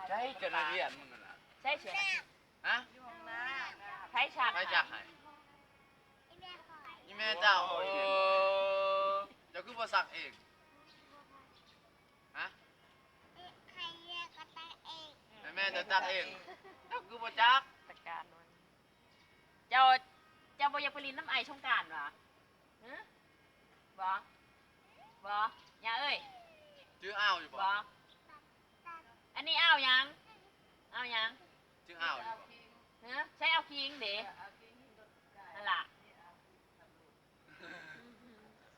ໃຊ້ເຈົ້າໜ້າທີ່ອັນນັ້ນນະ ໃຊ້ເສື້ອນະ ຮະ? ໃຜຊັກ ໃຜຊັກໃຫ້? ອີ່ແມ່ເຈົ້າ. ໂອ້ ເຈົ້າຄືບໍ່ຊັກເອງ? ຮະ? ໃຫ້ແມ່ເຈົ້າຊັກເອງ. ເຈົ້າຄືບໍ່ຈັກ? ຈັດການ ເຈົ້າ ເຈົ້າບໍ່ຢາກໄປຫຼິ້ນນຳອ້າຍສົງການຫວາ? ຫື? ບໍ່ ບໍ່ ຍ່າເອີຍ ຈື່ອ້າວຢູ່ບໍ່? ບໍ່ ອັນນີ້ອ້າວຫຍັງ? ອ້າວຫຍັງ? ຈື່ອ້າວຢູ່ບໍ່? ຫື? ໃຊ້ອ້າວຄີງເດ ຫັ້ນລະ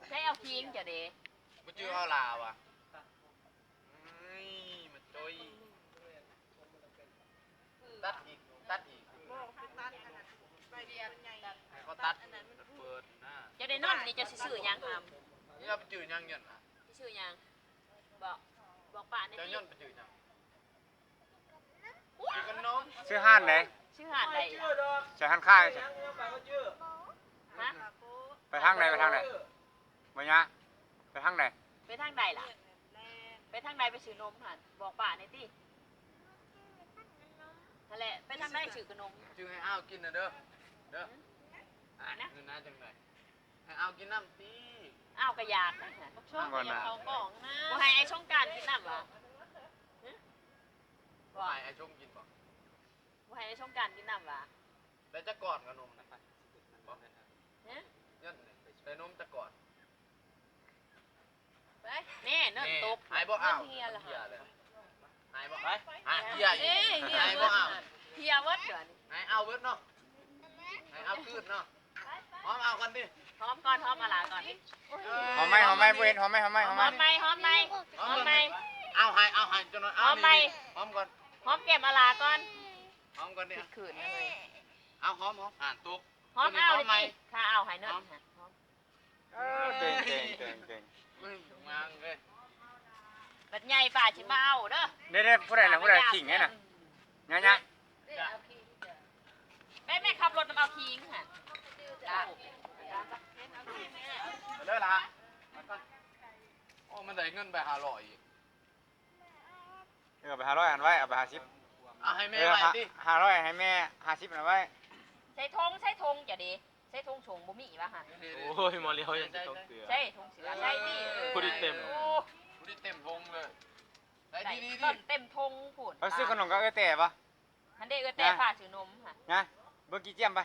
ໃຊ້ອ້າວຄີງເຈົ້າເດ. ບໍ່ຈື່ອ້າວຫຼາຫວາ? ເອີຍ ມາໂຈ້ຍ ຕັດອີກ ຕັດອີກ ບໍ່ ຄືຕັດອັນນັ້ນ ໃບເດ ມັນໃຫຍ່ ໃຫ້ເຂົາຕັດອັນນັ້ນ ມັນເປີດນະ. ເຈົ້າໄດ້ນອນນີ້ ເຈົ້າຊິຊື້ຫຍັງຫຳ? ນີ້ລະໄປຈື່ຫຍັງເງິນນະ? ຊິຊື້ຫຍັງ? ບອກ ບອກປ້າແດ່ຕິ ເຈົ້າຍ້ອນໄປຈື່ຫຍັງ? ຊື້ຂະໜົມ ຊື້ຮ້ານໃດ? ຊື້ຮ້ານໃດ? ໃສ່ຮ້ານຄ້າ ຮະ? ໄປທາງໃດ? ໄປທາງໃດ? ບໍ່ຍາ ໄປທາງໃດ? ໄປທາງໃດລະ? ໄປທາງໃດໄປຊື້ນົມຫັ້ນ? ບອກປ້າແດ່ຕິ ຫັ້ນແຫຼະ ໄປທາງໃດຊື້ຂະໜົມ? ຈື່ໃຫ້ອ້າວກິນນະເດີ ເດີ ຫື? ອ່ະ ນະ ຢູ່ນາຈັ່ງໃດ? ໃຫ້ອ້າວກິນນ້ຳຕິ ອ້າວກະຢາກນະ ບໍ່ໃຫ້ອ້າຍສົງການກິນນ້ຳຫວາ? ຫື? ບໍ່ໃຫ້ອ້າຍສົງກິນບໍ່? ບໍ່ໃຫ້ອ້າຍສົງການກິນນ້ຳຫວາ? ໄດ້ຈັກກ້ອນຂະໜົມນະ? ຮະ? ໄດ້ນົມຈັກກ້ອນ? ໄປ ແນ່ ເນີ້ນຕົກ ໃຫ້ບໍ່ອ້າວ? ເຮຍລະ ເຮຍເລີຍ ໃຫ້ບໍ່? ໄປ ຫາເຮຍອີກ ເຮຍ ໃຫ້ບໍ່ອ້າວ? ເຮຍເບິດດຽວນີ້ ໃຫ້ອ້າວເບິດເນາະ ໃຫ້ອ້າວຄືນເນາະ. ຫອມອ້າວກ່ອນຕິ ຫອມກ່ອນ ຫອມອາຫຼາກ່ອນ. ຫອມໃໝ່ ຫອມໃໝ່ ບໍ່ເຫັນ ຫອມໃໝ່ ຫອມໃໝ່ ຫອມໃໝ່ ຫອມໃໝ່ ຫອມໃໝ່ ຫອມໃໝ່. ອ້າວໃຫ້ ອ້າວໃຫ້ຈັກໜ່ອຍ ອ້າວ ຫອມໃໝ່ ນີ້ ຫອມກ່ອນ ຫອມແກ້ມອາຫຼາກ່ອນ ຫອມກ່ອນນີ້ ຄືນເລີຍ. ອ້າວ ຫອມ ຫອມ ອ່ານຕົກ ຫອມອ້າວ ຫອມໃໝ່ ຂ້າອ້າວໃຫ້ເນີ້ນ ຫອມ ຫອມ. ເອີ ເກັ່ງ ເກັ່ງ ເກັ່ງ ເກັ່ງ ເຮີ້ຍ ງາມເວີຍ. ບັດໃຫຍ່ປ້າຊິມາເອົາເດີ. ເດ້ໆ ຜູ້ໃດນະ ຜູ້ໃດຄິງນີ້ນະ? ຍາໆ ແມ່ ແມ່ຂັບລົດນຳເອົາຄີງຫັ້ນ ເດີລະ. ໂອ້ ມັນໄດ້ເງິນໄປຫ້າຮ້ອຍອີກ. ເອີ ເອົາໄປຫ້າຮ້ອຍ ອັນໄວ້ ເອົາໄປຫ້າສິບ ເອົາໃຫ້ແມ່ໄວ້ຕິ ຫ້າຮ້ອຍ ໃຫ້ແມ່ ຫ້າສິບ ອັນໄວ້. ໃສ່ຖົງ ໃສ່ຖົງເຈົ້າເດ ໃສ່ຖົງສົ່ງ ບໍ່ມີຫວາຫັ້ນ? ໂອ້ຍ ໝໍລຽວຍັງຊິຕົກເສືອ ໃສ່ຖົງເສືອ ໃສ່ຕິ ເອີ ພໍດີເຕັມ ໂອ້ ພໍດີເຕັມຖົງເລີຍ ໃສ່ດີໆ ເຕັມຖົງພຸ້ນ. ໄປຊື້ຂະໜົມກັບເອື້ອຍແຕ້ບໍ່? ຫັ້ນເດ້ ເອື້ອຍແຕ້ ນະ ພາຊື້ນົມຫັ້ນ ນະ ເບິ່ງກີ່ຈຽມໄປ.